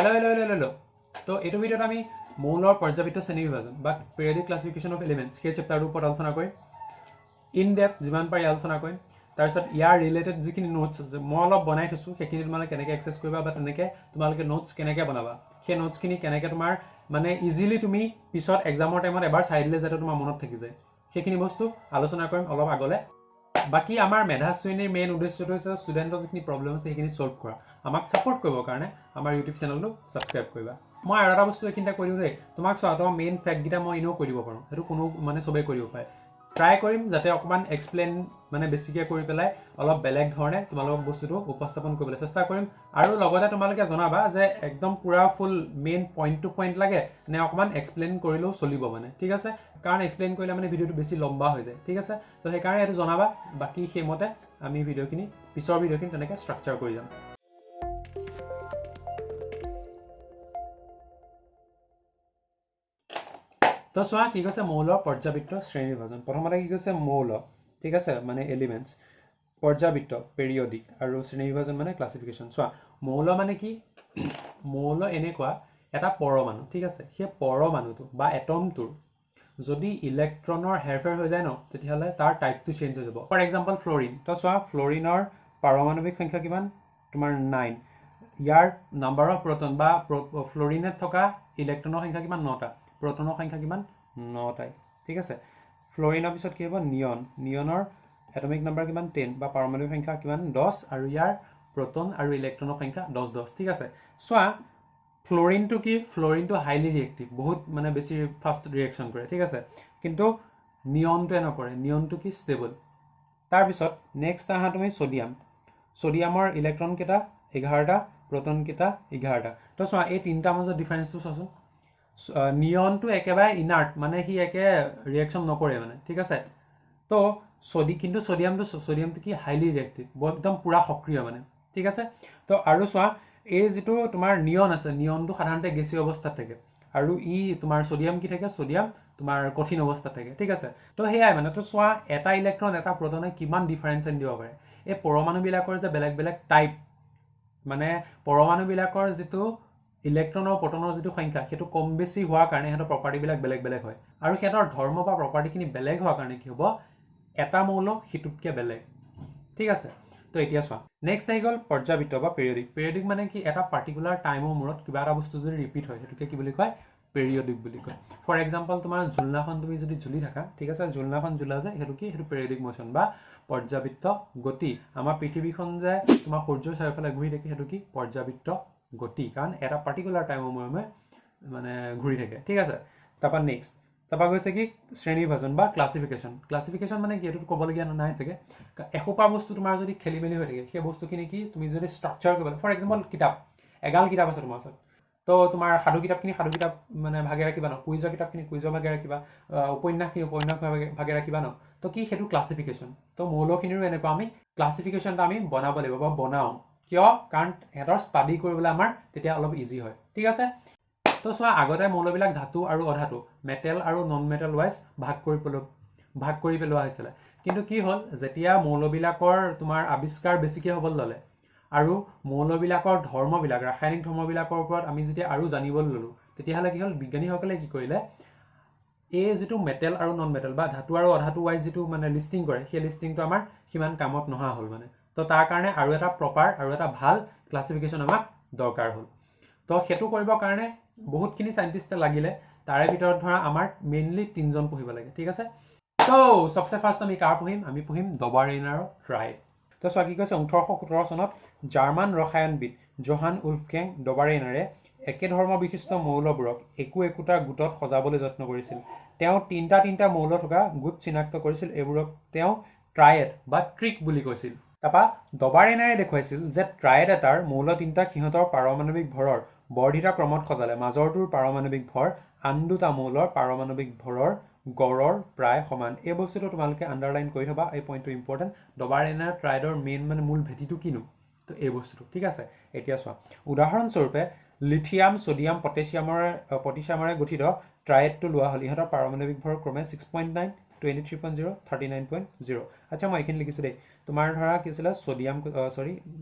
Hello' hello' hello' hello'. তো এইটো ভিডিঅ'ত আমি মৌলৰ পৰ্যাবৃত্ত শ্ৰেণী বিভাজন বা পিৰিয়ডিক ক্লাছিফিকেশ্যন অফ এলিমেণ্টছ, সেই চেপ্টাৰটোৰ ওপৰত আলোচনা কৰিম। ইন ডেপথ যিমান পাৰি আলোচনা কৰিম। তাৰপিছত ইয়াৰ ৰিলেটেড যিখিনি নোটছ আছে, মই অলপ বনাই থৈছোঁ, সেইখিনি তোমালোকে কেনেকৈ এক্সেছ কৰিবা বা তেনেকৈ তোমালোকে নোটছ কেনেকৈ বনাবা, সেই নোটছখিনি কেনেকৈ তোমাৰ মানে ইজিলি তুমি পিছত এক্সামৰ টাইমত এবাৰ চাই দিলে যাতে তোমাৰ মনত থাকি যায়, সেইখিনি বস্তু আলোচনা কৰিম অলপ আগলৈ। বাকী আমাৰ মেধা শ্ৰেণীৰ মেইন উদ্দেশ্যটো হৈছে ষ্টুডেণ্টৰ যিখিনি প্ৰব্লেম আছে, সেইখিনি ছল্ভ কৰা। আমাক ছাপৰ্ট কৰিবৰ কাৰণে আমাৰ ইউটিউব চেনেলটো ছাবস্ক্ৰাইব কৰিবা। মই আৰু এটা বস্তু এইখিনিতে কৈ দিওঁ দেই তোমাক। চোৱা, তোমাৰ মেইন ফেক্টকেইটা মই এনেও কৈ দিব পাৰোঁ, সেইটো কোনো মানে চবেই কৰিব পাৰে। ট্ৰাই কৰিম যাতে অকণমান এক্সপ্লেইন মানে বেছিকৈ কৰি পেলাই অলপ বেলেগ ধৰণে তোমালোকক বস্তুটো উপস্থাপন কৰিবলৈ চেষ্টা কৰিম। আৰু লগতে তোমালোকে জনাবা যে একদম পূৰা full main point to point লাগে নে অকণমান এক্সপ্লেইন কৰিলেও চলিব মানে, ঠিক আছে? কাৰণ এক্সপ্লেইন কৰিলে মানে ভিডিঅ'টো বেছি লম্বা হৈ যায়, ঠিক আছে? তো সেইকাৰণে এইটো জনাবা। বাকী সেইমতে আমি ভিডিঅ'খিনি, পিছৰ ভিডিঅ'খিনি তেনেকৈ ষ্ট্ৰাকচাৰ কৰি যাম। তো চোৱা, কি কৈছে? মৌলৰ পৰ্যাবৃত্ত শ্ৰেণী বিভাজন। প্ৰথমতে কি কৈছে? মৌল, ঠিক আছে, মানে এলিমেণ্টছ, পৰ্যাবৃত্ত পেৰিয়ডিক আৰু শ্ৰেণী বিভাজন মানে ক্লাছিফিকেশ্যন। চোৱা, মৌল মানে কি? মৌল এনেকুৱা এটা পৰমাণু, ঠিক আছে? সেই পৰমাণুটো বা এটমটোৰ যদি ইলেক্ট্ৰনৰ হেৰফেৰ হৈ যায় ন, তেতিয়াহ'লে তাৰ টাইপটো চেঞ্জ হৈ যাব। For example fluorine. তো চোৱা, ফ্ল'ৰিনৰ পাৰমাণৱিক সংখ্যা কিমান? তোমাৰ 9। ইয়াৰ নাম্বাৰ অফ প্ৰটন বা ফ্ল'ৰিনত থকা ইলেক্ট্ৰনৰ সংখ্যা কিমান? নটা। প্ৰটনৰ সংখ্যা কিমান? নটাই, ঠিক আছে? ফ্ল'ৰিনৰ পিছত কি হ'ব? নিয়ন। নিয়নৰ এটমিক নাম্বাৰ কিমান? 10 বা পাৰমাণৱিক সংখ্যা কিমান? 10। আৰু ইয়াৰ প্ৰটন আৰু ইলেক্ট্ৰনৰ সংখ্যা 10 10, ঠিক আছে? চোৱা, ফ্ল'ৰিনটো কি? ফ্ল'ৰিনটো হাইলি ৰিয়েক্টিভ, বহুত মানে বেছি ফাষ্ট ৰিয়েকশ্যন কৰে, ঠিক আছে? কিন্তু নিয়নটোৱে নকৰে। নিয়নটো কি? ষ্টেবল। তাৰপিছত নেক্সট আহা তুমি ছ'ডিয়াম। ছ'ডিয়ামৰ ইলেক্ট্ৰন কেইটা? 11টা। প্ৰটন কেইটা? 11টা। তো চোৱা, এই তিনিটাৰ মাজত ডিফাৰেঞ্চটো চোৱাচোন। নিয়নটো একেবাৰে ইনাৰ্ট, মানে সি একে ৰিয়েকশ্যন নকৰে মানে, ঠিক আছে? তো কিন্তু ছ'ডিয়ামটো কি? হাইলি ৰিয়েক্টিভ, একদম পূৰা সক্ৰিয় মানে, ঠিক আছে? তো আৰু চোৱা, এই যিটো তোমাৰ নিয়ন আছে, নিয়নটো সাধাৰণতে গেছীয় অৱস্থাত থাকে আৰু ই তোমাৰ ছ'ডিয়াম কি থাকে? ছ'ডিয়াম তোমাৰ কঠিন অৱস্থাত থাকে, ঠিক আছে? তো সেয়াই মানে। তো চোৱা, এটা ইলেক্ট্ৰন এটা প্ৰটনে কিমান ডিফাৰেঞ্চ আনি দিব পাৰে। এই পৰমাণুবিলাকৰ যে বেলেগ বেলেগ টাইপ, মানে পৰমাণুবিলাকৰ যিটো ইলেক্ট্ৰনৰ প্ৰটনৰ যিটো সংখ্যা, সেইটো কম বেছি হোৱাৰ কাৰণে সিহঁতৰ প্ৰপাৰ্টিবিলাক বেলেগ বেলেগ হয়। আৰু সিহঁতৰ ধৰ্ম বা প্ৰপাৰ্টিখিনি বেলেগ হোৱাৰ কাৰণে কি হ'ব? এটা মৌল সিটোতকৈ বেলেগ, ঠিক আছে? তো এতিয়া চোৱা, নেক্সট আহি গ'ল পৰ্যাবৃত্ত বা পিৰিয়ডিক। পিৰিয়ডিক মানে কি? এটা পাৰ্টিকুলাৰ টাইমৰ মূৰত কিবা এটা বস্তু যদি ৰিপিট হয়, সেইটোকে কি বুলি কয়? পিৰিয়ডিক বুলি কয়। ফৰ এক্সাম্পল, তোমাৰ ঝুলনাখন তুমি যদি ঝুলি থাকা, ঠিক আছে, ঝুলনাখন ঝুলা যে, সেইটো কি? সেইটো পিৰিয়ডিক মোশ্যন বা পৰ্যাবৃত্ত গতি। আমাৰ পৃথিৱীখন যে তোমাৰ সূৰ্যৰ চাৰিওফালে ঘূৰি থাকে, সেইটো কি? পৰ্যাবৃত্ত গতি, কাৰণ এটা পাৰ্টিকুলাৰ টাইমৰ মূৰে মূৰে মানে ঘূৰি থাকে, ঠিক আছে? তাৰপৰা নেক্সট, তাৰপৰা গৈছে কি? শ্ৰেণী বিভাজন বা ক্লাছিফিকেশ্যন। ক্লাছিফিকেশ্যন মানে কি? এইটো ক'বলগীয়া নাই চাগে। এসোপা বস্তু তোমাৰ যদি খেলি মেলি হৈ থাকে, সেই বস্তুখিনি কি তুমি যদি ষ্ট্ৰাকচাৰ কৰিব, ফৰ এক্সাম্পল কিতাপ, এগাল কিতাপ আছে তোমাৰ ওচৰত, তো তোমাৰ সাধু কিতাপখিনি সাধু কিতাপ মানে ভাগে ৰাখিবা ন, কুইজৰ কিতাপখিনি কুইজৰ ভাগে ৰাখিবা, উপন্যাসখিনি উপন্যাস ভাগে ৰাখিবা ন। তো কি সেইটো? ক্লাছিফিকেশ্যন। তো মৌলখিনিৰো এনেকুৱা আমি ক্লাছিফিকেশ্যন এটা আমি বনাব লাগিব বা বনাওঁ। কিয়? কাৰণ সিহঁতৰ ষ্টাডি কৰিবলৈ আমাৰ তেতিয়া অলপ ইজি হয়, ঠিক আছে? তো চোৱা, আগতে মৌলবিলাক ধাতু আৰু অধাতু, মেটেল আৰু নন মেটেল ৱাইজ ভাগ কৰি পেলোৱা হৈছিলে। কিন্তু কি হ'ল, যেতিয়া মৌলবিলাকৰ তোমাৰ আৱিষ্কাৰ বেছিকৈ হ'বলৈ ল'লে আৰু মৌলবিলাকৰ ধৰ্মবিলাক, ৰাসায়নিক ধৰ্মবিলাকৰ ওপৰত আমি যেতিয়া আৰু জানিবলৈ ল'লোঁ, তেতিয়াহ'লে কি হ'ল? বিজ্ঞানীসকলে কি কৰিলে, এই যিটো মেটেল আৰু নন মেটেল বা ধাতু আৰু অধাতু ৱাইজ যিটো মানে লিষ্টিং কৰে, সেই লিষ্টিংটো আমাৰ সিমান কামত নহা হ'ল মানে। তো তাৰ কাৰণে আৰু এটা প্ৰপাৰ আৰু এটা ভাল ক্লাছিফিকেশ্যন আমাক দৰকাৰ হ'ল। তো সেইটো কৰিবৰ কাৰণে বহুতখিনি চাইণ্টিষ্ট লাগিলে। তাৰে ভিতৰত ধৰা আমাৰ মেইনলি তিনিজন পঢ়িব লাগে, ঠিক আছে? তো চবচে ফাৰ্ষ্ট আমি কাৰ পঢ়িম? আমি পঢ়িম ডবাৰেইনাৰৰ ট্ৰাইড। তো চোৱা, কি কৈছে? 1817 চনত জাৰ্মান ৰসায়নবিদ জহান উলফগেং ডবাৰেইনাৰে একে ধৰ্ম বিশিষ্ট মৌলবোৰক একো একোটা গোটত সজাবলৈ যত্ন কৰিছিল। তেওঁ তিনিটা তিনিটা মৌল থকা গোট চিনাক্ত কৰিছিল। এইবোৰক তেওঁ ট্ৰায়েড বা ট্ৰিক বুলি কৈছিল। তাৰপৰা ডবাৰেইনাৰে দেখুৱাইছিল যে ট্ৰায়েড এটাৰ মৌল তিনিটাক সিহঁতৰ পাৰমাণৱিক ভৰৰ বৰ্ধিত ক্ৰমত সজালে মাজৰটোৰ পাৰমাণৱিক ভৰ আন দুটা মৌলৰ পাৰমাণৱিক ভৰৰ গড়ৰ প্ৰায় সমান। এই বস্তুটো তোমালোকে আণ্ডাৰলাইন কৰি থবা, এই পইণ্টটো ইম্পৰ্টেণ্ট। ডবাৰেইনাৰ ট্ৰায়েডৰ মেইন মানে মূল ভেটিটো কিনো? তো এই বস্তুটো, ঠিক আছে? এতিয়া চোৱা, উদাহৰণস্বৰূপে লিথিয়াম, ছ'ডিয়াম, পটেছিয়ামৰে গঠিত ট্ৰায়েডটো লোৱা হ'ল। ইহঁতৰ পাৰমাণৱিক ভৰ ক্ৰমে 6.9, 23.0, 39.0। আচ্ছা, মই এইখিনি লিখিছোঁ দেই। তোমাৰ ধৰা কি আছিলে, ছ'ডিয়াম, চৰি,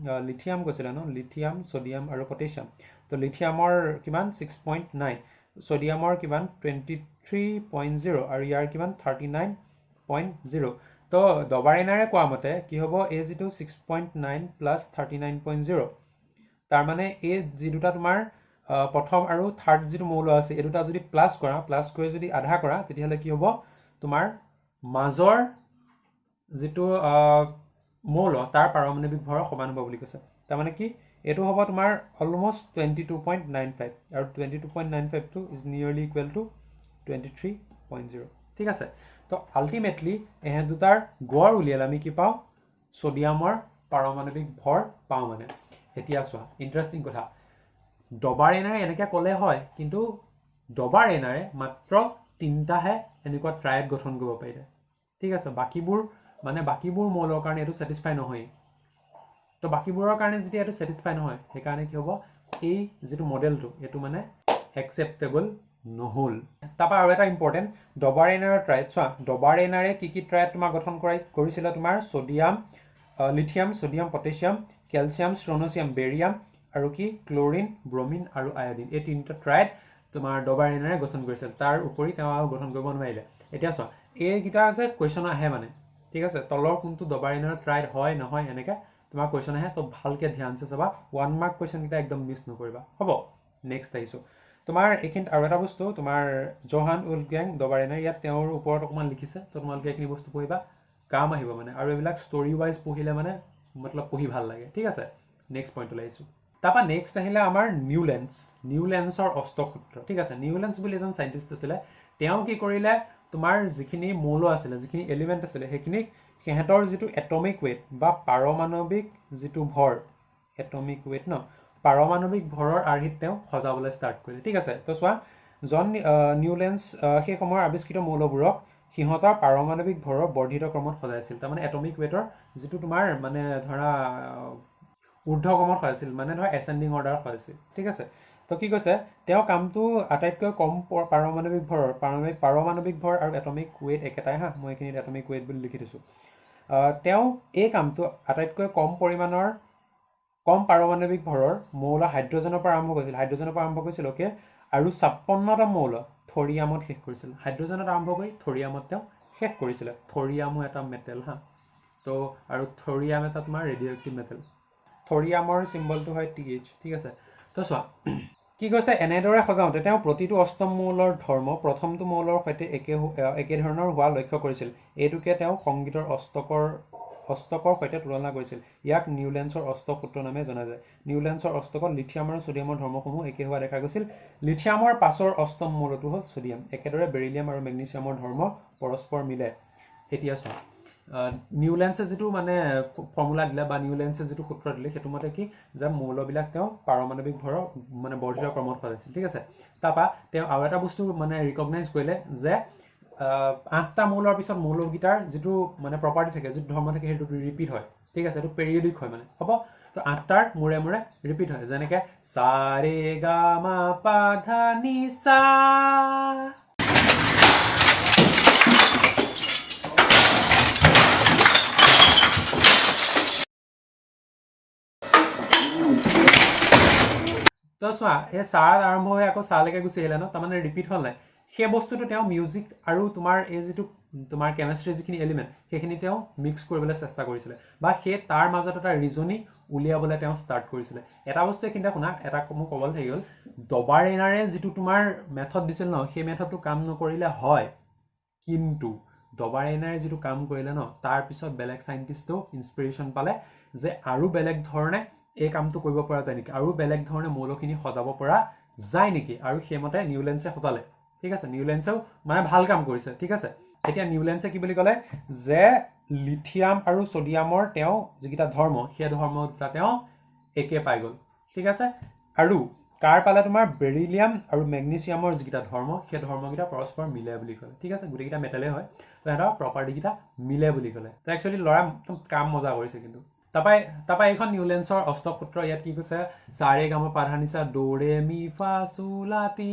লিথিয়াম কৈছিলে ন, লিথিয়াম, ছ'ডিয়াম আৰু পটেছিয়াম। তো লিথিয়ামৰ কিমান? 6.9। ছ'ডিয়ামৰ কিমান? 23.0। আৰু ইয়াৰ কিমান? 39.0। তো ডবাৰেনাৰে কোৱা মতে কি হ'ব? এই যিটো 6.9 প্লাছ 39.0, তাৰমানে এই যি দুটা তোমাৰ প্ৰথম আৰু থাৰ্ড যিটো মৌল আছে, এই দুটা যদি প্লাছ কৰা, প্লাছ কৰি যদি আধা কৰা, তেতিয়াহ'লে কি হ'ব? তোমাৰ মাজৰ যিটো মৌল, তাৰ পাৰমাণৱিক ভৰৰ সমান হ'ব বুলি কৈছে। তাৰমানে কি এইটো হ'ব? তোমাৰ অলমষ্ট 22.95, আৰু 22.95টো is nearly equal to 23.0, ঠিক আছে? তো আল্টিমেটলি এহেঁত দুটাৰ গড় উলিয়ালে আমি কি পাওঁ? ছ'ডিয়ামৰ পাৰমাণৱিক ভৰ পাওঁ। মানে এতিয়া চোৱা, ইণ্টাৰেষ্টিং কথা, ডবাৰেনাৰে এনেকৈ ক'লে হয়, কিন্তু ডবাৰেনাৰে মাত্ৰ তিনিটাহে এনেকুৱা ট্ৰায়েড গঠন কৰিব পাৰিলে, ঠিক আছে? বাকীবোৰ মানে বাকীবোৰ মৌলৰ কাৰণে এইটো ছেটিছফাই নহয়েই। তো বাকীবোৰৰ কাৰণে যেতিয়া এইটো ছেটিছফাই নহয়, সেইকাৰণে কি হ'ব? এই যিটো মডেলটো, এইটো মানে একচেপ্টেবল নহ'ল। তাৰপৰা আৰু এটা ইম্পৰ্টেণ্ট, ডবাৰেনাৰৰ ট্ৰায়েড। চোৱা, ডবাৰেনাৰে কি কি ট্ৰায়েড তোমাৰ গঠন কৰিছিলে? তোমাৰ sodium, lithium, sodium, potassium, calcium, strontium, barium আৰু কি ক্লৰিন, ব্ৰমিন আৰু আয়ডিন, এই তিনিটা ট্ৰায়েড তোমাৰ ডবাৰেনাৰে গঠন কৰিছিল। তাৰ উপৰি তেওঁ আৰু গঠন কৰিব নোৱাৰিলে। এতিয়া চোৱা, এইকেইটা যে কুৱেশ্যন আহে মানে, ঠিক আছে? তলৰ কোনটো ডবাৰেনাৰ ট্ৰায়েড হয় নহয়, এনেকৈ তোমাৰ কুৱেশ্যন আহে। তো ভালকৈ ধ্যানছে চাবা, ওৱান মাৰ্ক কুৱেশ্যনকেইটা একদম মিছ নকৰিবা। হ'ব, নেক্সট আহিছোঁ। তোমাৰ এইখিনিত আৰু এটা বস্তু, তোমাৰ জহান উলফগেং ডবাৰেনাৰ, ইয়াত তেওঁৰ ওপৰত অকণমান লিখিছে। তো তোমালোকে এইখিনি বস্তু পঢ়িবা, কাম আহিব মানে। আৰু এইবিলাক ষ্টৰি ৱাইজ পঢ়িলে মানে মতলব পঢ়ি ভাল লাগে, ঠিক আছে? নেক্সট পইণ্টলৈ আহিছোঁ। তাৰপৰা নেক্সট আহিলে আমাৰ নিউলেন্স, নিউলেন্সৰ অষ্টসূত্ৰ, ঠিক আছে? নিউলেন্স বুলি এজন চাইণ্টিষ্ট আছিলে। তেওঁ কি কৰিলে? তোমাৰ যিখিনি মৌল আছিলে, যিখিনি এলিমেণ্ট আছিলে, সেইখিনিক সিহঁতৰ যিটো এটমিক ৱেইট বা পাৰমাণৱিক যিটো ভৰ, এটমিক ৱেইট ন, পাৰমাণৱিক ভৰৰ আৰ্হিত তেওঁ সজাবলৈ ষ্টাৰ্ট কৰিলে, ঠিক আছে? তো চোৱা, জন নিউলেন্স সেই সময়ৰ আৱিষ্কৃত মৌলবোৰক সিহঁতৰ পাৰমাণৱিক ভৰৰ বৰ্ধিত ক্ৰমত সজাইছিল। তাৰমানে এটমিক ৱেইটৰ যিটো তোমাৰ মানে ধৰা ঊৰ্ধ্বক্ৰমত সজাইছিল, মানে ধৰা এচেণ্ডিং অৰ্ডাৰত সজাইছিল, ঠিক আছে? তো কি কৈছে তেওঁ? কামটো আটাইতকৈ কম পাৰমাণৱিক ভৰৰ, পাৰমাণৱিক ভৰ আৰু এটমিক ৱেইট একেটাই হা, মই এইখিনিত এটমিক ৱেইট বুলি লিখি থৈছোঁ। তেওঁ এই কামটো আটাইতকৈ কম পৰিমাণৰ, কম পাৰমাণৱিক ভৰৰ মৌল হাইড্ৰজেনৰ পৰা আৰম্ভ কৰিছিল, হাইড্ৰজেনৰ পৰা আৰম্ভ কৰিছিল, অ'কে, আৰু 56তম মৌল থৰিয়ামত শেষ কৰিছিল। হাইড্ৰজেনত আৰম্ভ কৰি থৰিয়ামত তেওঁ শেষ কৰিছিলে। থৰিয়ামো এটা মেটেল হা, তো আৰু থৰিয়াম এটা তোমাৰ ৰেডিঅ' এক্টিভ মেটেল। থৰিয়ামৰ চিম্বলটো হয় TH, ঠিক আছে? তো চোৱা কি কৈছে, এনেদৰে সজাওঁতে তেওঁ প্ৰতিটো অষ্টম মৌলৰ ধৰ্ম প্ৰথমটো মৌলৰ সৈতে একেধৰণৰ হোৱা লক্ষ্য কৰিছিল। এইটোকে তেওঁ সংগীতৰ অষ্টকৰ সৈতে তুলনা কৰিছিল। ইয়াক নিউলেন্সৰ অষ্টসূত্ৰ নামে জনা যায়। নিউলেন্সৰ অষ্টকত লিথিয়াম আৰু ছ'ডিয়ামৰ ধৰ্মসমূহ একে হোৱা দেখা গৈছিল। লিথিয়ামৰ পাছৰ অষ্টম মৌলটো হ'ল ছ'ডিয়াম। একেদৰে বেৰিলিয়াম আৰু মেগনেছিয়ামৰ ধৰ্ম পৰস্পৰ মিলে। এতিয়া চোৱা, নিউলেন্সে যিটো মানে ফৰ্মুলা দিলে বা নিউলেন্সে যিটো সূত্ৰ দিলে, সেইটো মতে কি যে মৌলবিলাক তেওঁ পাৰমাণৱিক ভৰৰ মানে বৰ্ধিত ক্ৰমত সজাইছিল, ঠিক আছে? তাৰপৰা তেওঁ আৰু এটা বস্তু মানে ৰিকগনাইজ কৰিলে যে আঠটা মৌলৰ পিছত মৌলকেইটাৰ যিটো মানে প্ৰপাৰ্টি থাকে, যিটো ধৰ্ম থাকে, সেইটো ৰিপিট হয়, ঠিক আছে? এইটো পেৰিয়ডিক হয় মানে, হ'ব? তো আঠটাৰ মূৰে মূৰে ৰিপিট হয়, যেনেকৈ সা ৰে গা মা পা ধা নি সা। তো চোৱা, এই চাত আৰম্ভ হৈ আকৌ চালৈকে গুচি আহিলে ন, তাৰমানে ৰিপিট হ'ল নাই? সেই বস্তুটো তেওঁ মিউজিক আৰু তোমাৰ এই যিটো তোমাৰ কেমেষ্ট্ৰিৰ যিখিনি এলিমেণ্ট, সেইখিনি তেওঁ মিক্স কৰিবলৈ চেষ্টা কৰিছিলে বা সেই তাৰ মাজত এটা ৰিজনিং উলিয়াবলৈ তেওঁ ষ্টাৰ্ট কৰিছিলে। এটা বস্তু এইখিনিতে শুনা, এটা মোৰ ক'বলৈ থাকি গ'ল। ডবাৰেনাৰে যিটো তোমাৰ মেথড দিছিল ন, সেই মেথডটো কাম নকৰিলে হয়, কিন্তু ডবাৰেনাৰে যিটো কাম কৰিলে ন, তাৰপিছত বেলেগ চাইণ্টিষ্টেও ইনস্পিৰেশ্যন পালে যে আৰু বেলেগ ধৰণে এই কামটো কৰিব পৰা যায় নেকি, আৰু বেলেগ ধৰণে মৌলখিনি সজাব পৰা যায় নেকি, আৰু সেইমতে নিউলেন্সে সজালে, ঠিক আছে? নিউলেন্সেও মানে ভাল কাম কৰিছে, ঠিক আছে? এতিয়া নিউলেন্সে কি বুলি ক'লে যে লিথিয়াম আৰু ছ'ডিয়ামৰ তেওঁ যিকেইটা ধৰ্ম, সেই ধৰ্ম দুটা তেওঁ একে পাই গ'ল, ঠিক আছে? আৰু কাৰ পালে? তোমাৰ বেৰিলিয়াম আৰু মেগনেছিয়ামৰ যিকেইটা ধৰ্ম, সেই ধৰ্মকেইটা পৰস্পৰ মিলে বুলি ক'লে, ঠিক আছে? গোটেইকেইটা মেটেলেই হয়, তো সিহঁতৰ প্ৰপাৰ্টিকেইটা মিলে বুলি ক'লে। তো একচুৱেলি ল'ৰা একদম কাম মজা কৰিছে কিন্তু। তাৰপৰা এইখন নিউলেন্সৰ অষ্টসূত্ৰ, ইয়াত কি কৈছে? সা ৰে গা মা পা ধা নি সা, দ ৰে মি ফা চো লা তি।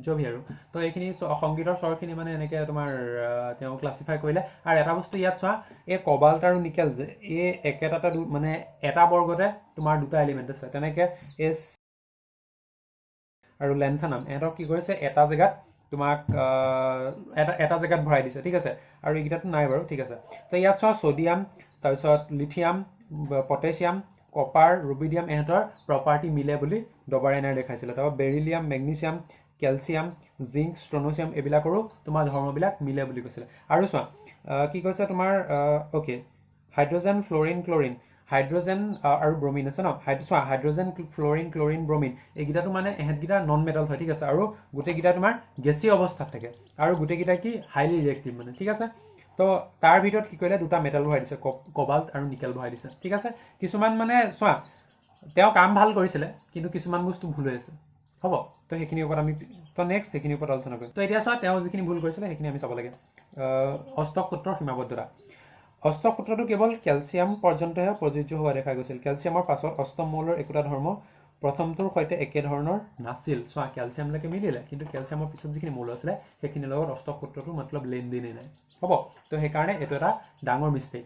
जो भी আৰু। তো এইখিনি সংগীতৰ স্বৰখিনি মানে এনেকৈ তোমাৰ তেওঁ ক্লাছিফাই কৰিলে। আৰু এটা বস্তু ইয়াত চোৱা, এই কবাল্ট আৰু নিকেল যে এই একেটাতে মানে এটা বৰ্গতে তোমাৰ দুটা এলিমেণ্ট আছে। তেনেকৈ এই আৰু লেন্থানাম, ইহঁতক কি কৰিছে, এটা জেগাত তোমাক এটা এটা জেগাত ভৰাই দিছে, ঠিক আছে? আৰু এইকেইটাতো নাই বাৰু, ঠিক আছে। তো ইয়াত চোৱা, ছ'ডিয়াম, তাৰপিছত লিথিয়াম, পটেছিয়াম, কপাৰ, ৰুবিডিয়াম, ইহঁতৰ প্ৰপাৰ্টি মিলে বুলি ডবাৰাইনাৰ দেখাইছিলে। তাৰপৰা beryllium, magnesium, calcium, zinc, strontium, এইবিলাকৰো তোমাৰ ধৰ্মবিলাক মিলে বুলি কৈছিলে। আৰু চোৱা, কি কৈছে তোমাৰ, okay, hydrogen, fluorine, chlorine, hydrogen আৰু ব্ৰমিন আছে ন। চোৱা, হাইড্ৰজেন, ফ্ল'ৰিন, ক্লৰিন, ব্ৰমিন, এইকেইটাটো মানে এহেঁতকেইটা নন মেটেল হয়, ঠিক আছে? আৰু গোটেইকেইটা তোমাৰ গেছীয় অৱস্থাত থাকে আৰু গোটেইকেইটা কি হাইলি ৰিয়েক্টিভ মানে, ঠিক আছে? তো তাৰ ভিতৰত কি কৰিলে, দুটা মেটেল ভৰাই দিছে, কবাল্ট আৰু নিকেল ভৰাই দিছে, ঠিক আছে? কিছুমান মানে চোৱা, তেওঁ কাম ভাল কৰিছিলে, কিন্তু কিছুমান বস্তু ভুল হৈ আছে, হ'ব। তো সেইখিনিৰ ওপৰত আমি তো নেক্সট সেইখিনিৰ ওপৰত আলোচনা কৰিম। তো এতিয়া চোৱা, তেওঁ যিখিনি ভুল কৰিছিলে সেইখিনি আমি চাব লাগে। অষ্টক সূত্ৰৰ সীমাবদ্ধতা। অষ্টক সূত্ৰটো কেৱল কেলছিয়াম পৰ্যন্তহে প্ৰযোজ্য হোৱা দেখা গৈছিল। কেলছিয়ামৰ পাছত অষ্টম মৌলৰ একোটা ধৰ্ম প্ৰথমটোৰ সৈতে একেধৰণৰ নাছিল। চোৱা, কেলছিয়ামলৈকে মিলিলে, কিন্তু কেলছিয়ামৰ পিছত যিখিনি মৌল আছিলে সেইখিনিৰ লগত অষ্টক সূত্ৰটো মতলব লেনদেনেই নাই, হ'ব। তো সেইকাৰণে এইটো এটা ডাঙৰ মিষ্টেক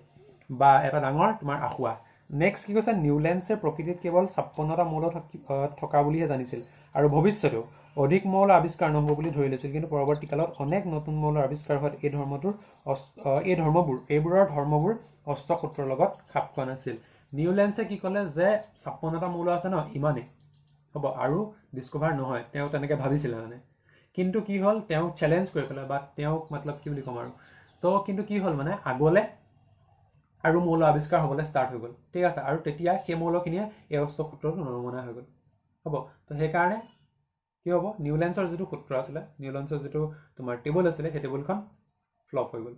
বা এটা ডাঙৰ তোমাৰ আসোঁৱাহ। নেক্সট কি কৈছে? নিউলেণ্ডছে প্ৰকৃতিত কেৱল 56টা মৌল থকা বুলিহে জানিছিল আৰু ভৱিষ্যতেও অধিক মৌল আৱিষ্কাৰ নহ'ব বুলি ধৰি লৈছিল। কিন্তু পৰৱৰ্তী কালত অনেক নতুন মৌলৰ আৱিষ্কাৰ হোৱাত এই ধৰ্মবোৰ এইবোৰৰ ধৰ্মবোৰ অষ্টক সূত্ৰৰ লগত খাপ খোৱা নাছিল। নিউলেণ্ডছে কি ক'লে যে 56টা মৌল আছে ন, ইমানেই হ'ব আৰু ডিছকভাৰ নহয়, তেওঁ তেনেকৈ ভাবিছিলে মানে। কিন্তু কি হ'ল, তেওঁক চেলেঞ্জ কৰি পেলাই বা তেওঁক মতলব কি বুলি ক'ম আৰু, তো কিন্তু কি হ'ল মানে আগলৈ আৰু মৌল আৱিষ্কাৰ হ'বলৈ ষ্টাৰ্ট হৈ গ'ল, ঠিক আছে? আৰু তেতিয়া সেই মৌলখিনিয়ে এই অষ্টক সূত্ৰটো নমনা হৈ গ'ল, হ'ব। তো সেইকাৰণে কি হ'ব, নিউলেণ্ডছৰ যিটো সূত্ৰ আছিলে, নিউলেণ্ডছৰ যিটো তোমাৰ টেবুল আছিলে, সেই টেবুলখন ফ্লপ হৈ গ'ল।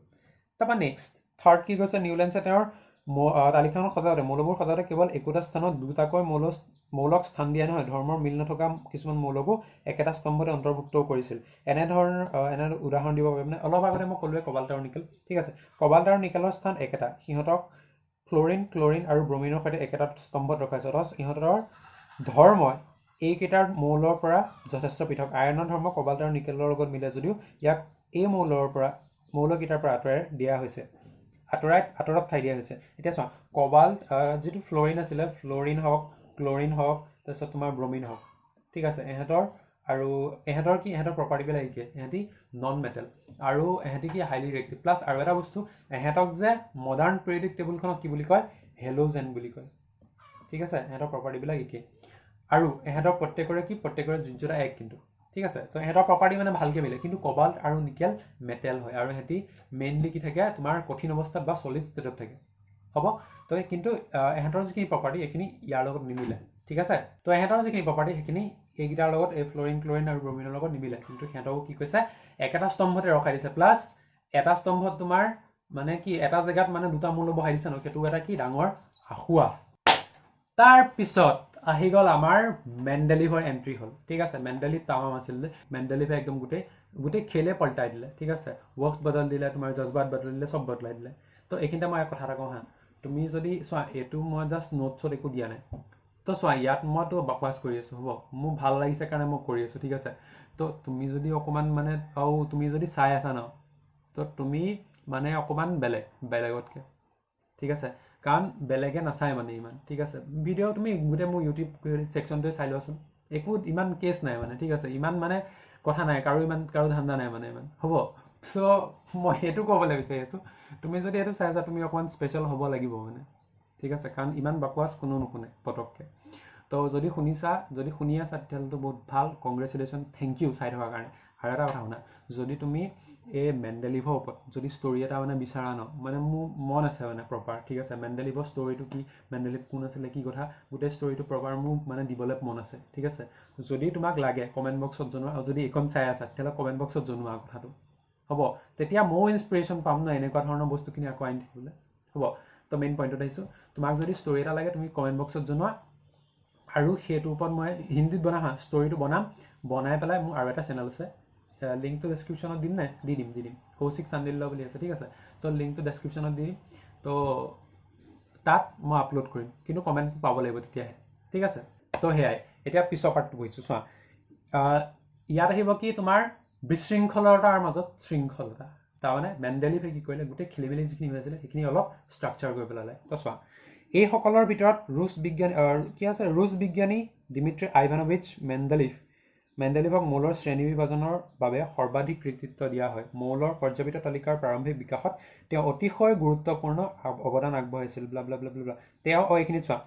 তাৰপৰা নেক্সট থাৰ্ড কি কৈছে? নিউলেণ্ডছে তেওঁৰ তালিকাখন সজাওঁতে, মৌলবোৰ সজাওঁতে কেৱল একোটা স্থানত দুটাকৈ মৌলক স্থান দিয়া নহয়, ধৰ্মৰ মিল নথকা কিছুমান মৌলকো একেটা স্তম্ভতে অন্তৰ্ভুক্তও কৰিছিল। এনেধৰণৰ এনে উদাহৰণ দিব পাৰে মানে অলপ আগতে মই ক'লোৱে কবাল্ট আৰু নিকেল, ঠিক আছে? কবাল্ট আৰু নিকেলৰ স্থান একেটা। সিহঁতক ফ্ল'ৰিন, ক্লৰিন আৰু ব্ৰমিনৰ সৈতে একেটা স্তম্ভত ৰখা হৈছে। অথচ ইহঁতৰ ধৰ্মই এইকেইটাৰ মৌলৰ পৰা যথেষ্ট পৃথক। আইৰণৰ ধৰ্ম কবাল্ট আৰু নিকেলৰ লগত মিলে যদিও ইয়াক এই মৌলকেইটাৰ পৰা আঁতৰাই দিয়া হৈছে, আঁতৰত ঠাই দিয়া হৈছে। এতিয়া চোৱা, কবাল্ট যিটো ফ্ল'ৰিন আছিলে, ফ্ল'ৰিন হওক, ক্লৰিন হওক, তাৰপিছত তোমাৰ ব্ৰমিন হওক, ঠিক আছে? ইহঁতৰ কি, ইহঁতৰ প্ৰপাৰ্টিবিলাক একে। ইহঁতি নন মেটেল আৰু ইহঁতি কি হাইলি ৰিয়েক্টিভ। প্লাছ আৰু এটা বস্তু, ইহঁতক যে মডাৰ্ণ পিৰিয়ডিক টেবুলখনক কি বুলি কয়? হেল'জেন বুলি কয়, ঠিক আছে? ইহঁতৰ প্ৰপাৰ্টিবিলাক একে আৰু ইহঁতৰ প্ৰত্যেকৰে যোজ্যতা এক কিন্তু, ঠিক আছে? তো ইহঁতৰ প্ৰপাৰ্টি মানে ভালকৈ মিলে। কিন্তু কবাল্ট আৰু নিকেল মেটেল হয় আৰু ইহঁতি মেইনলি কি থাকে, তোমাৰ কঠিন অৱস্থাত বা চলিড ষ্টেটত থাকে, হ'ব। তো কিন্তু ইহঁতৰ যিখিনি প্ৰপাৰ্টি এইখিনি ইয়াৰ লগত নিমিলে, ঠিক আছে? তো ইহঁতৰ যিখিনি প্ৰপাৰ্টি সেইখিনি এইকেইটাৰ লগত, এই ফ্ল'ৰিন, ক্লৰিন আৰু ব্ৰমিনৰ লগত নিমিলে। কিন্তু সিহঁতকো কি কৈছে, একেটা স্তম্ভতে ৰখাই দিছে। প্লাছ এটা স্তম্ভত তোমাৰ মানে কি, এটা জেগাত মানে দুটা মৌল বহাই দিছে ন, সেইটো এটা কি ডাঙৰ আসোঁৱাহ। তাৰপিছত আহি গ'ল আমাৰ মেণ্ডেলিভৰ এণ্ট্ৰি হ'ল, ঠিক আছে? মেণ্ডেলিভ তামাম আছিল যে মেণ্ডেলিভে একদম গোটেই গোটেই খেলে পল্টাই দিলে, ঠিক আছে? ৱক্ত বদল দিলে, তোমাৰ জজবাত বদলি দিলে, চব বদলাই দিলে। তো এইখিনিতে মই কথা এটা কওঁ হা। তুমি যদি চোৱা, এইটো মই জাষ্ট নোটছত একো দিয়া নাই। তো চোৱা, ইয়াত মইতো বাকৱাচ কৰি আছোঁ, হ'ব, মোৰ ভাল লাগিছে কাৰণে মই কৰি আছোঁ, ঠিক আছে? তো তুমি যদি অকণমান মানে আৰু তুমি যদি চাই আছা ন, তো তুমি মানে অকণমান বেলেগ বেলেগতকৈ, ঠিক আছে? কাৰণ বেলেগে নাচায় মানে ইমান, ঠিক আছে? ভিডিঅ' তুমি গোটেই মোৰ ইউটিউব ছেকশ্যনটোৱে চাই লোৱাচোন, একো ইমান কেছ নাই মানে, ঠিক আছে? ইমান মানে কথা নাই কাৰো, ইমান কাৰো ধান্দা নাই মানে ইমান, হ'ব। চ' মই সেইটো ক'বলৈ বিচাৰি আছোঁ, তুমি যদি এইটো চাই আছা, তুমি অকণমান স্পেচিয়েল হ'ব লাগিব মানে, ঠিক আছে? কাৰণ ইমান বাকৱাচ কোনো নুশুনে পটককৈ। তো যদি শুনিছা, যদি শুনি আছা, তেতিয়াহ'লেতো বহুত ভাল, কংগ্ৰেচুলেশ্যন, thank U চাই থকাৰ কাৰণে। আৰু এটা কথা শুনা, যদি তুমি এই মেণ্ডেলিভৰ ওপৰত যদি ষ্টৰি এটা মানে বিচাৰা ন, মানে মোৰ মন আছে মানে প্ৰপাৰ, ঠিক আছে, মেণ্ডেলিভৰ ষ্টৰিটো কি, মেণ্ডেলিভ কোন আছিলে, কি কথা, গোটেই ষ্টৰিটো প্ৰপাৰ মোৰ মানে দিবলৈ মন আছে, ঠিক আছে? যদি তোমাক লাগে কমেণ্ট বক্সত জনোৱা। আৰু যদি এইখন চাই আছা, তেতিয়াহ'লে কমেণ্ট বক্সত জনোৱা কথাটো, হ'ব? তেতিয়া ময়ো ইনস্পিৰেশ্যন পাম ন এনেকুৱা ধৰণৰ বস্তুখিনি আকৌ আনি থাকিবলৈ, হ'ব। তো মেইন পইণ্টত আহিছোঁ। তোমাক যদি ষ্টৰি এটা লাগে, তুমি কমেণ্ট বক্সত জনোৱা আৰু সেইটোৰ ওপৰত মই হিন্দীত বনাম। হা, ষ্টৰিটো বনাম, বনাই পেলাই মোৰ আৰু এটা চেনেল আছে, লিংকটো ডেছক্ৰিপশ্যনত দিম নাই? দি দিম, দি দিম। কৌশিক চান্দিল্য বুলি আছে, ঠিক আছে? তো লিংকটো ডেছক্ৰিপশ্যনত দি দিম। তো তাত মই আপলোড কৰিম, কিন্তু কমেণ্ট পাব লাগিব তেতিয়াহে, ঠিক আছে? তো সেয়াই। এতিয়া পিছৰ পাৰ্টটো পঢ়িছোঁ, চোৱা। ইয়াত আহিব কি তোমাৰ বিশৃংখলতাৰ মাজত শৃংখলতা। তাৰমানে মেণ্ডেলিভে কি কৰিলে, গোটেই খেলি মেলি যিখিনি হৈ আছিলে সেইখিনি অলপ ষ্ট্ৰাকচাৰ কৰি পেলালে। তো চোৱা, এইসকলৰ ভিতৰত ৰুছ বিজ্ঞানী কি আছে, ৰুছ বিজ্ঞানী দিমিত্ৰী আইভানোভিচ মেণ্ডেলিভক মৌলৰ শ্ৰেণী বিভাজনৰ বাবে সৰ্বাধিক কৃতিত্ব দিয়া হয়। মৌলৰ পৰ্যাবৃত্ত তালিকাৰ প্ৰাৰম্ভিক বিকাশত তেওঁ অতিশয় গুৰুত্বপূৰ্ণ অৱদান আগবঢ়াইছিল, ব্লা ব্লা ব্লা ব্লা। তেওঁ এইখিনিত চোৱা,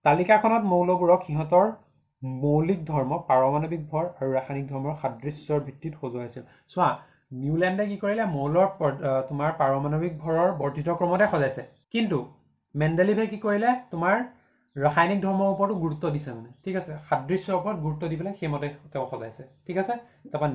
তালিকাখনত মৌলবোৰক সিহঁতৰ মৌলিক ধৰ্ম, পাৰমাণৱিক ভৰ আৰু ৰাসায়নিক ধৰ্মৰ সাদৃশ্যৰ ভিত্তিত সজোৱা হৈছিল। চোৱা, নিউলেণ্ডে কি কৰিলে, মৌলৰ তোমাৰ পাৰমাণৱিক ভৰৰ বৰ্ধিত ক্ৰমতে সজাইছে, কিন্তু মেণ্ডেলিভে কি কৰিলে, তোমাৰ ৰাসায়নিক ধৰ্মৰ ওপৰতো গুৰুত্ব দিছে মানে, ঠিক আছে, সাদৃশ্যৰ ওপৰত গুৰুত্ব দি পেলাই সেইমতে তেওঁ সজাইছে, ঠিক আছে। তাৰপৰা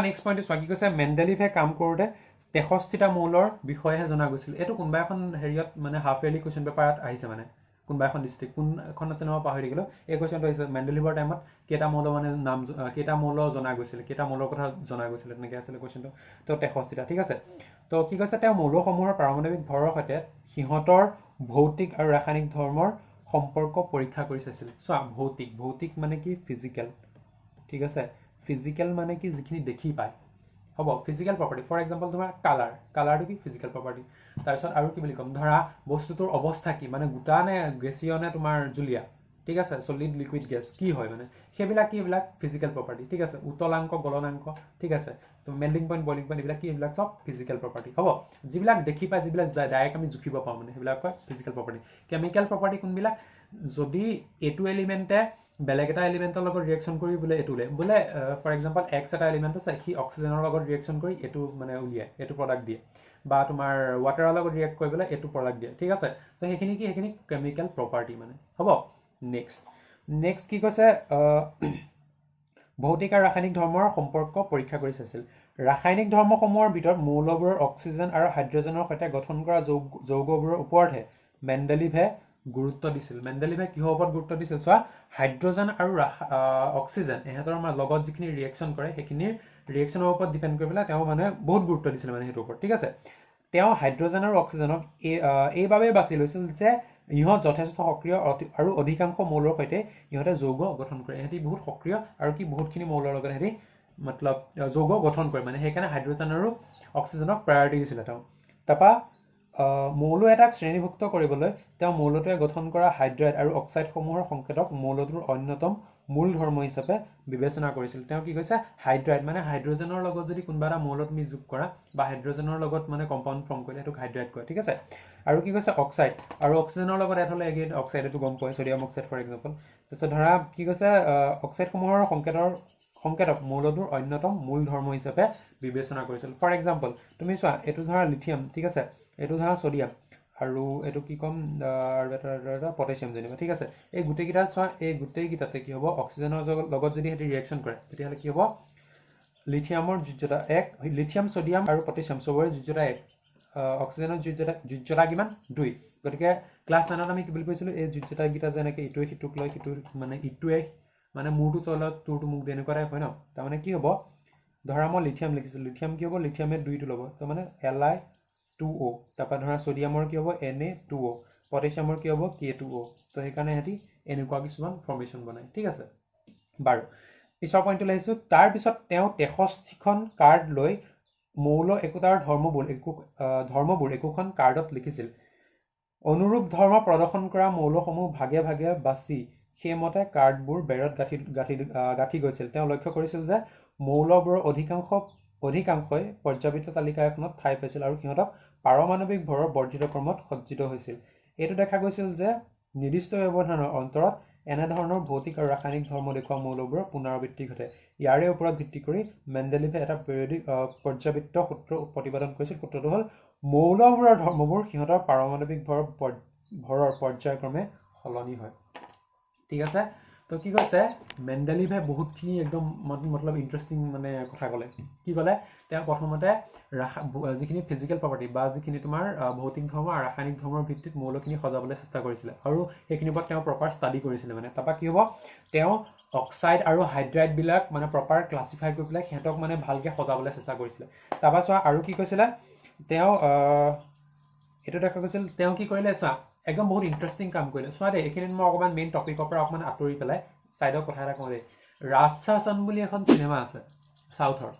নেক্সট পইণ্টটো চোৱা, কি কৈছে, মেণ্ডেলিভে কাম কৰোঁতে 63টা মৌলৰ বিষয়েহে জনা গৈছিল। এইটো কোনোবা এখন হেৰিয়ত মানে হাফ ইয়াৰলি কুৱেশ্যন পেপাৰত আহিছে, মানে কোনোবা এখন ডিষ্ট্ৰিক্ট কোনখন আছে মই পাহৰি থাকিলোঁ, এই কুৱেশ্যনটো আহিছে মেণ্ডেলিভৰ টাইমত কেইটা মৌল মানে নাম কেইটা মৌল জনা গৈছিলে, কেইটা মৌলৰ কথা জনা গৈছিলে, তেনেকৈ আছিলে কুৱেশ্যনটো। তো 63টা, ঠিক আছে। তো কি কৈছে, তেওঁ মৌলসমূহৰ পাৰমাণৱিক ভৰৰ সৈতে সিহঁতৰ ভৌতিক আৰু ৰাসায়নিক ধৰ্মৰ সম্পৰ্ক পৰীক্ষা কৰি চাইছিল। চোৱা, ভৌতিক, ভৌতিক মানে কি, ফিজিকেল, ঠিক আছে। ফিজিকেল মানে কি, যিখিনি দেখি পায়, হ'ব, ফিজিকেল প্ৰপাৰ্টি। ফৰ এক্সাম্পল তোমাৰ কালাৰ, কালাৰটো কি, ফিজিকেল প্ৰপাৰ্টি। তাৰপিছত আৰু কি বুলি ক'ম, ধৰা বস্তুটোৰ অৱস্থা কি, মানে গোটা নে গেছীয় নে তোমাৰ জুলীয়া, ঠিক আছে, চলিড লিকুইড গেছ কি হয়, মানে সেইবিলাক কি, এইবিলাক ফিজিকেল প্ৰপাৰ্টি, ঠিক আছে। উতলাংক, গলনাংক, ঠিক আছে, তো মেল্টিং পইণ্ট, বইলিং পইণ্ট, এইবিলাক কি, এইবিলাক চব ফিজিকেল প্ৰপাৰ্টি হ'ব। যিবিলাক দেখি পায়, যিবিলাক ডাইৰেক্ট আমি জুখিব পাৰোঁ, মানে সেইবিলাক কয় ফিজিকেল প্ৰপাৰ্টি। কেমিকেল প্ৰপাৰ্টি কোনবিলাক, যদি এইটো এলিমেণ্টে বেলেগ এটা এলিমেণ্টৰ লগত ৰিয়েকশ্যন কৰি বোলে এইটো উলিয়াই, বোলে ফৰ এক্সাম্পল এক্স এটা এলিমেণ্ট আছে, সি অক্সিজেনৰ লগত ৰিয়েকশ্যন কৰি এইটো মানে উলিয়াই, এইটো প্ৰডাক্ট দিয়ে, বা তোমাৰ ৱাটাৰৰ লগত ৰিয়েক্ট কৰি পেলাই এইটো প্ৰডাক্ট দিয়ে, ঠিক আছে। ত' সেইখিনি কি, সেইখিনি কেমিকেল প্ৰপাৰ্টি মানে হ'ব। নেক্সট নেক্সট কি কৈছে, ভৌতিক আৰু ৰাসায়নিক ধৰ্মৰ সম্পৰ্ক পৰীক্ষা কৰি চাইছিল। ৰাসায়নিক ধৰ্মসমূহৰ ভিতৰত মৌলবোৰৰ অক্সিজেন আৰু হাইড্ৰজেনৰ সৈতে গঠন কৰা যৌগবোৰৰ ওপৰতহে মেণ্ডেলিভে গুৰুত্ব দিছিল। মেণ্ডেলিভে কিহৰ ওপৰত গুৰুত্ব দিছিল? চোৱা, হাইড্ৰজেন আৰু অক্সিজেন ইহঁতৰ লগত যিখিনি ৰিয়েকশ্যন কৰে সেইখিনিৰ ৰিয়েকশ্যনৰ ওপৰত ডিপেণ্ড কৰি পেলাই তেওঁ মানে বহুত গুৰুত্ব দিছিল মানে সেইটোৰ ওপৰত, ঠিক আছে। তেওঁ হাইড্ৰজেন আৰু অক্সিজেনক এইবাবেই বাছি লৈছিল যে ইহঁত যথেষ্ট সক্ৰিয় আৰু অধিকাংশ মৌলৰ সৈতে ইহঁতে যৌগ গঠন কৰে। ইহঁতি বহুত সক্ৰিয় আৰু কি বহুতখিনি মৌলৰ লগত সিহঁতি মতলব যৌগ গঠন কৰে, মানে সেইকাৰণে হাইড্ৰজেন আৰু অক্সিজেনক প্ৰায়ৰিটি দিছিলে তেওঁ। তাৰপৰা মৌল এটাক শ্ৰেণীভুক্ত কৰিবলৈ তেওঁ মৌলটোৱে গঠন কৰা হাইড্ৰাইড আৰু অক্সাইডসমূহৰ সংকেতক মৌলটোৰ অন্যতম মূল ধৰ্ম হিচাপে বিবেচনা কৰিছিল। তেওঁ কি কৈছে, হাইড্ৰাইড মানে হাইড্ৰজেনৰ লগত যদি কোনোবা এটা মৌল তুমি যোগ কৰা বা হাইড্ৰজেনৰ লগত মানে কম্পাউণ্ড ফৰ্ম কৰিলে সেইটোক হাইড্ৰাইড কয়, ঠিক আছে। আৰু কি কৈছে, অক্সাইড আৰু অক্সিজেনৰ লগত এড হ'লে এগেইন অক্সাইড, এইটো গম পোৱাই, ছডিয়াম অক্সাইড ফৰ এক্সাম্পল। তাৰপিছত ধৰা কি কৈছে, অক্সাইডসমূহৰ সংকেতক মৌলটোৰ অন্যতম মূল ধৰ্ম হিচাপে বিবেচনা কৰিছিল। ফৰ এক্সাম্পল তুমি চোৱা, এইটো ধৰা লিথিয়াম, ঠিক আছে, এইটো ধৰা ছডিয়াম আৰু এইটো কি ক'ম, আৰু এটা পটেছিয়াম যেনিবা, ঠিক আছে। এই গোটেইকেইটা চোৱা, এই গোটেইকেইটাতে কি হ'ব, অক্সিজেনৰ লগত যদি সিহঁতি ৰিয়েকশ্যন কৰে তেতিয়াহ'লে কি হ'ব, লিথিয়ামৰ যোজ্যতা 1, লিথিয়াম, ছডিয়াম আৰু পটেছিয়াম চবৰে যোজ্যতা 1, অক্সিজেনৰ যোজ্যতা কিমান, 2। গতিকে ক্লাছ 9ত আমি কি বুলি কৈছিলোঁ, এই যোজ্যতাকেইটা যেনেকৈ ইটোৱে সিটোক লয়, সিটো মানে ইটোৱে মানে মূৰটো তলত তোৰটো মোক দিয়ে, এনেকুৱা টাইপ হয় ন। তাৰমানে কি হ'ব, ধৰা মই লিথিয়াম লিখিছিলোঁ, লিথিয়াম কি হ'ব, লিথিয়ামে 2টো ল'ব, তাৰমানে Li2O। তাৰপৰা ধৰা ছডিয়ামৰ কি হ'ব, Na2O, পটেছিয়ামৰ কি হ'ব, K2O। তো সেইকাৰণে সিহঁতি এনেকুৱা কিছুমান ফৰ্মেশ্যন বনায়, ঠিক আছে। বাৰু, পিছৰ পইণ্টটোলৈ আহিছোঁ। তাৰপিছত তেওঁ 63খন কাৰ্ড লৈ মৌল একোটাৰ ধৰ্মবোৰ একোখন কাৰ্ডত লিখিছিল। অনুৰূপ ধৰ্ম প্ৰদৰ্শন কৰা মৌলসমূহ ভাগে ভাগে বাছি সেইমতে কাৰ্ডবোৰ বেৰত গাঁঠি গাঁঠি গাঁঠি গৈছিল। তেওঁ লক্ষ্য কৰিছিল যে মৌলবোৰৰ অধিকাংশই পৰ্যাবৃত্ত তালিকা এখনত ঠাই পাইছিল আৰু সিহঁতক পাৰমাণৱিক ভৰৰ বৰ্ধিত ক্ৰমত সজ্জিত হৈছিল। এইটো দেখা গৈছিল যে নিৰ্দিষ্ট ব্যৱধানৰ অন্তৰত এনেধৰণৰ ভৌতিক আৰু ৰাসায়নিক ধৰ্ম দেখুওৱা মৌলবোৰৰ পুনৰাবৃত্তি ঘটে। ইয়াৰে ওপৰত ভিত্তি কৰি মেণ্ডেলিভে এটা পিৰিয়ডিক পৰ্যাবৃত্ত সূত্ৰ প্ৰতিপাদন কৰিছিল। সূত্ৰটো হ'ল মৌলবোৰৰ ধৰ্মবোৰ সিহঁতৰ পাৰমাণৱিক ভৰৰ পৰ্যায়ক্ৰমে সলনি হয়, ঠিক আছে। তো কি কৈছে, মেণ্ডেলিভে বহুতখিনি একদম মতলব ইণ্টাৰেষ্টিং মানে কথা ক'লে। কি ক'লে, তেওঁ প্ৰথমতে যিখিনি ফিজিকেল প্ৰপাৰ্টি বা যিখিনি তোমাৰ ভৌতিক ধৰ্ম আৰু ৰাসায়নিক ধৰ্মৰ ভিত্তিত মৌলখিনি সজাবলৈ চেষ্টা কৰিছিলে আৰু সেইখিনিৰ ওপৰত তেওঁ প্ৰপাৰ ষ্টাডি কৰিছিলে মানে। তাৰপৰা কি হ'ব, তেওঁ অক্সাইড আৰু হাইড্ৰাইডবিলাক মানে প্ৰপাৰ ক্লাছিফাই কৰি পেলাই সিহঁতক মানে ভালকৈ সজাবলৈ চেষ্টা কৰিছিলে। তাৰপৰা চোৱা আৰু কি কৈছিলে তেওঁ, এইটো দেখা গৈছিল তেওঁ কি কৰিলে চোৱা, একদম বহুত ইণ্টাৰেষ্টিং কাম কৰিলে। চোৱা দেই, এইখিনিত মই অকণমান মেইন টপিকৰ পৰা অকণমান আঁতৰি পেলাই ছাইডৰ কথা এটা কওঁ দেই। ৰাজশাসন বুলি এখন চিনেমা আছে চাউথৰ,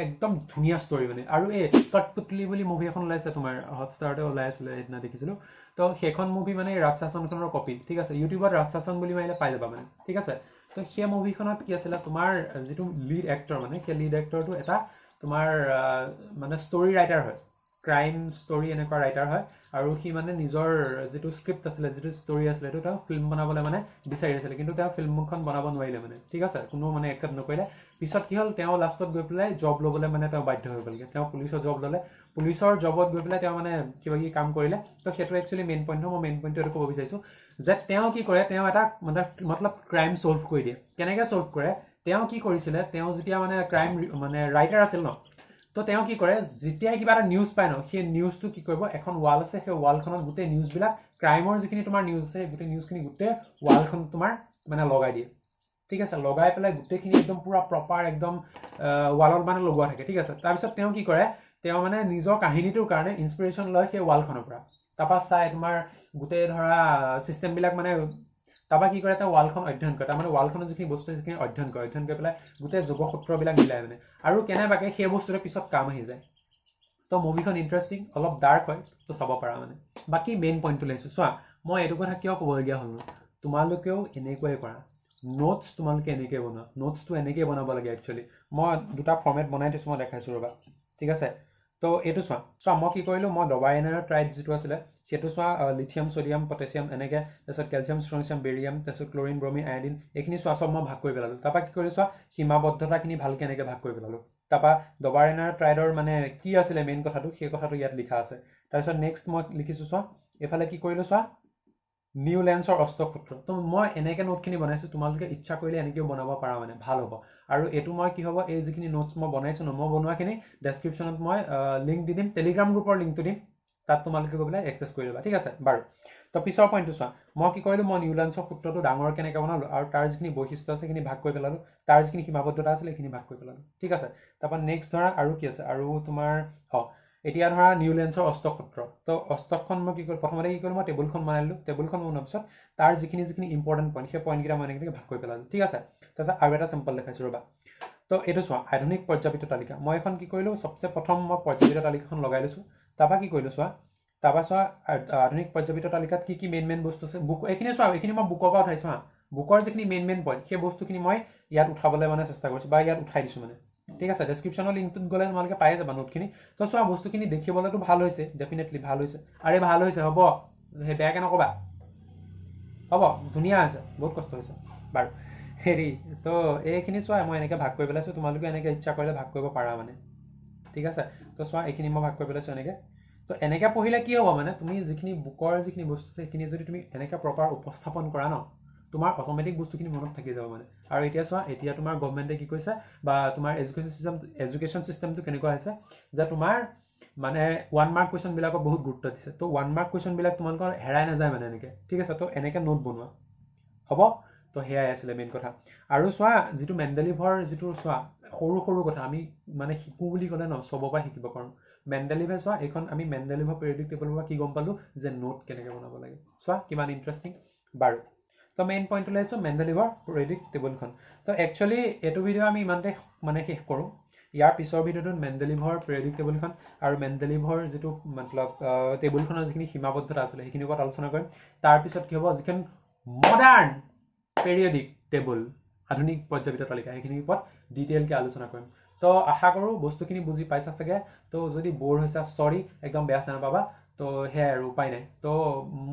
একদম ধুনীয়া ষ্টৰি মানে। আৰু এই কটপুতলি বুলি মুভি এখন ওলাইছে তোমাৰ হটষ্টাৰতে ওলাই আছিলে সেইদিনা দেখিছিলোঁ। তো সেইখন মুভি মানে ৰাজশাসনখনৰ কপি, ঠিক আছে। ইউটিউবত ৰাজশাসন বুলি মাৰিলে পাই যাবা মানে, ঠিক আছে। তো সেই মুভিখনত কি আছিলে, তোমাৰ যিটো লিড এক্টৰ মানে, সেই লিড এক্টৰটো এটা তোমাৰ মানে ষ্টৰি ৰাইটাৰ হয়, ক্ৰাইম ষ্টৰি এনেকুৱা ৰাইটাৰ হয়। আৰু সি মানে নিজৰ যিটো স্ক্ৰিপ্ট আছিলে, যিটো ষ্টৰি আছিলে, সেইটো তেওঁ ফিল্ম বনাবলৈ মানে বিচাৰি আছিলে, কিন্তু তেওঁ ফিল্মখন বনাব নোৱাৰিলে মানে, ঠিক আছে, কোনো মানে একচেপ্ট নকৰিলে। পিছত কি হ'ল, তেওঁ লাষ্টত গৈ পেলাই জব ল'বলৈ মানে তেওঁ বাধ্য হৈ গ'লগৈ। তেওঁ পুলিচৰ জব ল'লে, পুলিচৰ জবত গৈ পেলাই তেওঁ মানে কিবা কিবি কাম কৰিলে। তো সেইটো একচুৱেলি মেইন পইণ্ট হয়, মই মেইন পইণ্টটো এইটো ক'ব বিচাৰিছোঁ যে তেওঁ কি কৰে, তেওঁ এটা মানে মতলব ক্ৰাইম ছল্ভ কৰি দিয়ে। কেনেকৈ ছল্ভ কৰে, তেওঁ কি কৰিছিলে, তেওঁ যেতিয়া মানে ক্ৰাইম মানে ৰাইটাৰ আছিল ন, তো তেওঁ কি কৰে, যেতিয়াই কিবা এটা নিউজ পায় ন, সেই নিউজটো কি কৰিব, এখন ৱাল আছে, সেই ৱালখনত গোটেই নিউজবিলাক, ক্ৰাইমৰ যিখিনি তোমাৰ নিউজ আছে, সেই গোটেই নিউজখিনি গোটেই ৱালখন তোমাৰ মানে লগাই দিয়ে, ঠিক আছে। লগাই পেলাই গোটেইখিনি একদম পূৰা প্ৰপাৰ একদম ৱালত মানে লগোৱা থাকে, ঠিক আছে। তাৰপিছত তেওঁ কি কৰে, তেওঁ মানে নিজৰ কাহিনীটোৰ কাৰণে ইনস্পিৰেশ্যন লয় সেই ৱালখনৰ পৰা। তাৰপৰা চাই তোমাৰ গোটেই ধৰা ছিষ্টেমবিলাক মানে, তাৰপৰা কি কৰে, তেওঁ ৱালখন অধ্যয়ন কৰে, তাৰমানে ৱালখনৰ যিখিনি বস্তু সেইখিনি অধ্যয়ন কৰে, অধ্যয়ন কৰি পেলাই গোটেই যোগসূত্ৰবিলাক মিলাই মানে, আৰু কেনেবাকৈ সেই বস্তুটোৰ পিছত কাম আহি যায়। তো মুভিখন ইণ্টাৰেষ্টিং, অলপ ডাৰ্ক হয়, তো চাব পাৰা মানে। বাকী মেইন পইণ্টটো লৈছোঁ, চোৱা মই এইটো কথা কিয় ক'বলগীয়া হ'লনো, তোমালোকেও এনেকুৱাই কৰা, নোটছ তোমালোকে এনেকৈ বনোৱা, নোটছটো এনেকৈ বনাব লাগে একচুৱেলি। মই দুটা ফৰ্মেট বনাই থৈছোঁ, মই দেখাইছোঁ ৰ'বা, ঠিক আছে। তো এইটো চোৱা, চোৱা মই কি কৰিলোঁ, মই ডবাইনাৰ ট্ৰাইড যিটো আছিলে সেইটো চোৱা, লিথিয়াম, ছ'ডিয়াম, পটেছিয়াম এনেকৈ, তাৰপিছত কেলছিয়াম, ষ্ট্ৰনচিয়াম, বেৰিয়াম, তাৰপিছত ক্লৰিন, ব্ৰমিন, আয়ডিন, এইখিনি চোৱা চব মই ভাগ কৰি পেলালোঁ। তাৰপৰা কি কৰিলোঁ চোৱা, সীমাবদ্ধতাখিনি ভালকৈ এনেকৈ ভাগ কৰি পেলালোঁ। তাৰপৰা ডবাইনাৰ ট্ৰাইডৰ মানে কি আছিলে মেইন কথাটো, সেই কথাটো ইয়াত লিখা আছে। তাৰপিছত নেক্সট মই লিখিছোঁ চোৱা, এইফালে কি কৰিলোঁ চোৱা, নিউলেণ্ডছৰ অষ্টসূত্ৰ। তো মই এনেকৈ নোটখিনি বনাইছোঁ, তোমালোকে ইচ্ছা কৰিলে এনেকৈও বনাব পাৰা মানে, ভাল হ'ব। আৰু এইটো মই কি হ'ব, এই যিখিনি নোটছ মই বনাইছোঁ ন, মই বনোৱাখিনি ডেছক্ৰিপশ্যনত মই লিংক দি দিম, টেলিগ্ৰাম গ্ৰুপৰ লিংকটো দিম, তাত তোমালোকে গৈ পেলাই এক্সেছ কৰি ল'বা, ঠিক আছে। বাৰু, তো পিছৰ পইণ্টটো চোৱা, মই কি কৰিলোঁ, মই নিউলেণ্ডছৰ সূত্ৰটো ডাঙৰ কেনেকৈ বনালোঁ আৰু তাৰ যিখিনি বৈশিষ্ট্য আছে সেইখিনি ভাগ কৰি পেলালোঁ, তাৰ যিখিনি সীমাবদ্ধতা আছিলে সেইখিনি ভাগ কৰি পেলালোঁ, ঠিক আছে। তাৰপৰা নেক্সট ধৰা আৰু কি আছে, আৰু তোমাৰ এতিয়া ধৰা নিউলেণ্ডছৰ অষ্টসূত্ৰ। তো অষ্টকখন মই কি কৰিলোঁ, প্ৰথমতে কি কৰিলোঁ, মই টেবুলখন বনাই দিলোঁ। টেবুলখন বনোৱাৰ পিছত তাৰ যিখিনি যিখিনি ইম্পৰ্টেণ্ট পইণ্ট, সেই পইণ্টকেইটা মই এনেকৈ ভাগ কৰি পেলালোঁ, ঠিক আছে। তাৰপিছত আৰু এটা চেম্পল দেখাইছোঁ ৰ'বা। তো এইটো চোৱা, আধুনিক পৰ্যাবৃত্ত তালিকা। মই এখন কি কৰিলোঁ, চবচে প্ৰথম মই পৰ্যাবৃত্ত তালিকাখন লগাই লৈছোঁ। তাৰপৰা কি কৰিলোঁ চোৱা, তাৰপৰা চোৱা আধুনিক পৰ্যাবৃত্ত তালিকাত কি কি মেইন মেইন বস্তু আছে, বুক এইখিনি চোৱা, এইখিনি মই বুকৰ পৰা উঠাইছোঁ হা, বুকৰ যিখিনি মেইন মেইন পইণ্ট সেই বস্তুখিনি মই ইয়াত উঠাবলৈ মানে চেষ্টা কৰিছোঁ বা ইয়াত উঠাই দিছোঁ মানে, ঠিক আছে। ডেছক্ৰিপশ্যনৰ লিংকটোত গ'লে তোমালোকে পাই যাবা নোটখিনি। তো চোৱা বস্তুখিনি দেখিবলৈতো ভাল হৈছে, ডেফিনেটলি ভাল হৈছে, আৰে ভাল হৈছে, হ'ব, সেই বেয়াকৈ নক'বা, হ'ব, ধুনীয়া হৈছে, বহুত কষ্ট হৈছে বাৰু। হেৰি তো এইখিনি চোৱা মই এনেকৈ ভাগ কৰি পেলাইছোঁ, তোমালোকে এনেকৈ ইচ্ছা কৰিলে ভাগ কৰিব পাৰা মানে, ঠিক আছে। তো চোৱা এইখিনি মই ভাগ কৰি পেলাইছোঁ এনেকৈ। তো এনেকৈ পঢ়িলে কি হ'ব মানে, তুমি যিখিনি বুকৰ যিখিনি বস্তু আছে সেইখিনি যদি তুমি এনেকৈ প্ৰপাৰ উপস্থাপন কৰা ন, তোমাৰ অট'মেটিক বস্তুখিনি মনত থাকি যাব মানে। আৰু এতিয়া চোৱা, এতিয়া তোমাৰ গভমেণ্টে কি কৈছে বা তোমাৰ এডুকেশ্যন চিষ্টেমটো কেনেকুৱা হৈছে যে তোমাৰ মানে 1 মাৰ্ক কুৱেশ্যনবিলাকক বহুত গুৰুত্ব দিছে। তো 1 মাৰ্ক কুৱেশ্যনবিলাক তোমালোকৰ হেৰাই নাযায় মানে এনেকৈ, ঠিক আছে। তো এনেকৈ নোট বনোৱা হ'ব। তো সেয়াই আছিলে মেইন কথা। আৰু চোৱা যিটো মেণ্ডেলিভৰ যিটো চোৱা সৰু সৰু কথা আমি মানে শিকোঁ বুলি ক'লে ন চবৰ পৰা শিকিব পাৰোঁ। মেণ্ডেলিভে চোৱা এইখন আমি মেণ্ডেলিভৰ পিৰিয়ডিক টেবুলৰ পৰা কি গম পালোঁ যে নোট কেনেকৈ বনাব লাগে, চোৱা কিমান ইণ্টাৰেষ্টিং। বাৰু, তো মেইন পইণ্টটো আহিছোঁ মেণ্ডেলিভৰ পিৰিয়ডিক টেবুলখন। তো একচুৱেলি এইটো ভিডিঅ' আমি ইমানতে মানে শেষ কৰোঁ। ইয়াৰ পিছৰ ভিডিঅ'টোত মেণ্ডেলিভৰ পিৰিয়ডিক টেবুলখন আৰু মেণ্ডেলিভৰ যিটো মতলব টেবুলখনৰ যিখিনি সীমাবদ্ধতা আছিলে সেইখিনিৰ ওপৰত আলোচনা কৰিম। তাৰপিছত কি হ'ব, যিখন মডাৰ্ণ পিৰিয়ডিক টেবুল, আধুনিক পৰ্যাবৃত্ত তালিকা, সেইখিনিৰ ওপৰত ডিটেইলকৈ আলোচনা কৰিম। তো আশা কৰোঁ বস্তুখিনি বুজি পাইছা চাগে। তো যদি ব'ৰ হৈছা চৰি, একদম বেয়া চেয়া নাপাবা। তো সেয়াই আৰু উপায় নাই। তো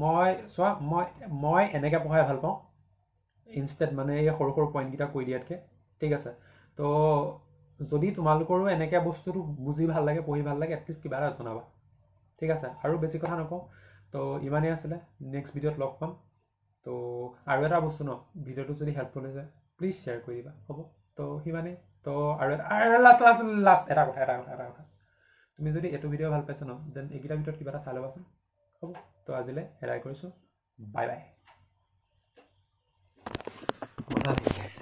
মই চোৱা মই মই এনেকৈ পঢ়াই ভাল পাওঁ ইনষ্টেড মানে এই সৰু সৰু পইণ্টকেইটা কৈ দিয়াতকৈ, ঠিক আছে। তো যদি তোমালোকৰো এনেকৈ বস্তুটো বুজি ভাল লাগে, পঢ়ি ভাল লাগে, এটলিষ্ট কিবা এটা জনাবা, ঠিক আছে। আৰু বেছি কথা নকওঁ, তো ইমানেই আছিলে। নেক্সট ভিডিঅ'ত লগ পাম। তো আৰু এটা বস্তু ন, ভিডিঅ'টো যদি হেল্পফুল হৈছে প্লিজ শ্বেয়াৰ কৰি দিবা, হ'ব। তো সিমানেই। তো আৰু এটা লাষ্ট লাষ্ট লাষ্ট এটা কথা এটা কথা এটা কথা তুমি যদি এইটো ভিডিঅ' ভাল পাইছা ন, then এইকেইটাৰ ভিতৰত কিবা এটা চাই ল'বাচোন, হ'ব। তো আজিলৈ এদাই কৰিছোঁ, বাই বাই। মজা লাগিছে।